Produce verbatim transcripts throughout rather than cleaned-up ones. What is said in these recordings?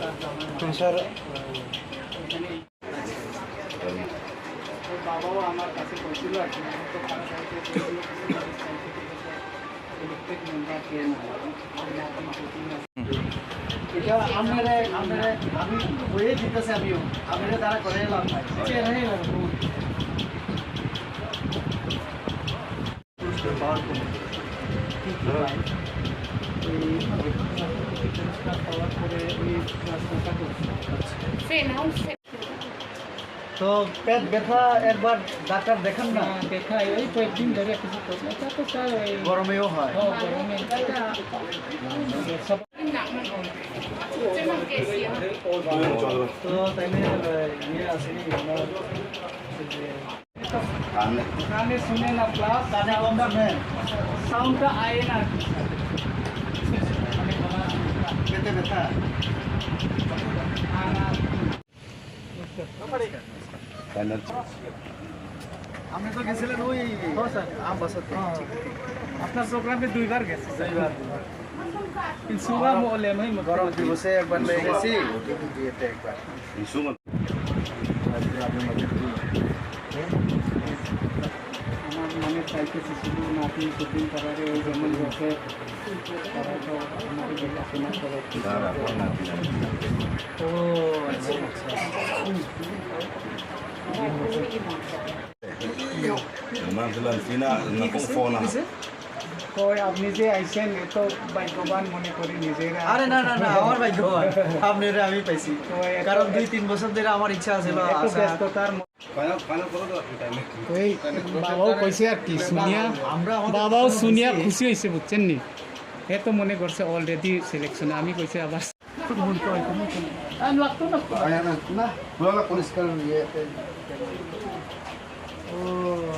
স্যার। ওর বাবাও আমার কাছে বলছিল আর কি, তো তারা চাইছে যে ইলেকট্রিক মেম্বার কে না, এটা আপনারা, আপনারা, আমি হয়ে দিতেছে, আমিও আপনারা দ্বারা করে এলাম ভাই। তো পেট ব্যথা একবার ডাক্তার দেখান না। হ্যাঁ, দেখাই, ওই কয়েকদিন ধরে কিছু করছে। এটা তো স্যার ওই গরমেও হয়। হ্যাঁ, গরমে। তো তাই নিয়ে, আহ, ইয়ে আসেনি, ওনার কানে শুনে না, প্লাস কানে কম শুনে। সাউন্ডটা আয় না। পেটে ব্যথা। আপনি তো গেছিলেন ওই আমবাসাতে। আপনার প্রোগ্রামে দুইবার গেছে। দুইবার। কিন্তু সুগা মোলে আমি গরম দিবসে একবার নিয়ে গেছি, বিয়েতে একবার। আমার মনে চাইতেছে শুধু নাতি শুধু তারা ওই যেমন বসে, তারা তো আমাকে দেখাশোনা করে। ও আচ্ছা, আচ্ছা। কই আপনি যে আইছেন, এত ভাগ্যবান মনে করি নিজেরা। আরে না, না, না, আমার ভাগ্যবান। আপনারে আমি পাইছি। তো এত কারণ দুই তিন বছর ধরে আমার ইচ্ছা আছে বা একটু আশা। ব্যস্ততার ম- ওই বাবাও কইছে আর কি, শুনিয়া, আমরা আমাদের বাবাও শুনিয়া খুশি হইছে, বুঝছেন নি? এ তো মনে করছে already selection, আমি কইছে আবার। আরে না, না, পুরো পরিষ্কার হয়ে গেছে। ও,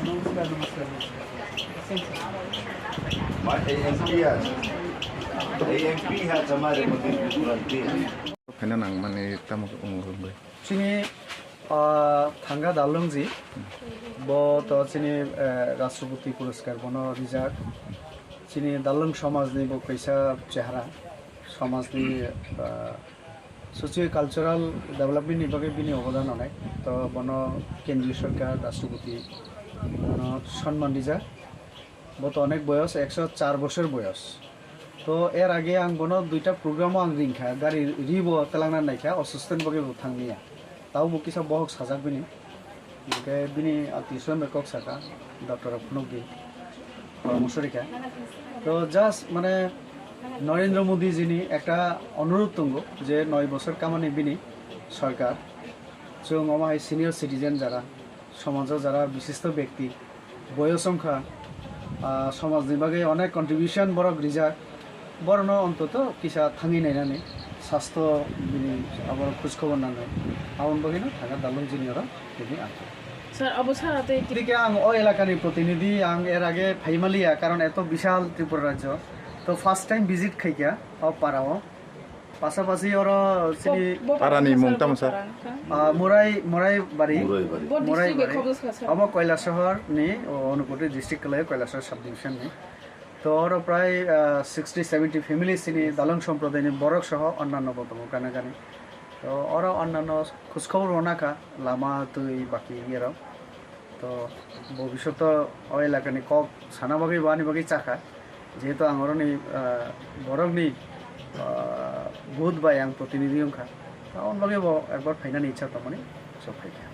নমস্কার, নমস্কার, নমস্কার। Mai A M P ya. A M P ya, chamare mati kurante. Khaina nang mani tamo wng bai. Chini, ah, thangka dalungji, bo to chini, eh, Rashtrapati Puraskar bono rijak. Chini dalung somajni bo kaisa chehara, somajni, ah, socio cultural development ni bagwi bini obodan onek. To bono kendriyo sorkar, Rashtrapati bono sonman rijak. Bo to onek boyos, ekso char bosor boyos. To er age ang bono duita program o ang ringkha, gari ribo telangna naikha, osustoni bagwi bo thangmaya. Tabo bo kisa bohok sajak bini. Hingke bini atwi swnambai kok saka, doctor rok phunukdi, poramorso rikha. To just mane Narendra Modi ji ni ekta onurudh tongo je noi bosor kamani bini sorkar. Chwng omo hai senior citizen jara, somajo jara bishisto bekti, boyos wngkha, ah, somajni bagwi onek contribution borok rijak, borokno ontoto kisa thangwi nainani, sastho bini aborok khoj khobor nangnai, aboni bagwino thangkha dalung jini oro tini ang. Sir, abo sara tei ki- Edike ang o elakani protinidhi, ang er age phaimaliya, karon eto bishal Tripura rajyo, to first time visit khaikha o para o. Pasapasi oro chini bo, bo Parani mung tamo sir? Para, ha? Ah, Murai, Murai Bari. Murai Bari. Bo Murai district Bari. Khobos kha sir. Omo Kailasahar ni, o, Unakoti district kalai Kailasahar sub division ni. To oro prai, ah, sixty seventy families chini dalung somprodaini borok soho onnanno bo tongo gana gani. To oro onnanno khojkhobor rwna kha lama twi baki yerok. To bobishoto o elakani kok sana bagwi bo ani bagwi chakha, jehetu ang oroni, ah, borokni, ah, booth bai ang protinidhi wngkha, aboni bagwi bo ekbar phainani ichha tongmani so phaikha.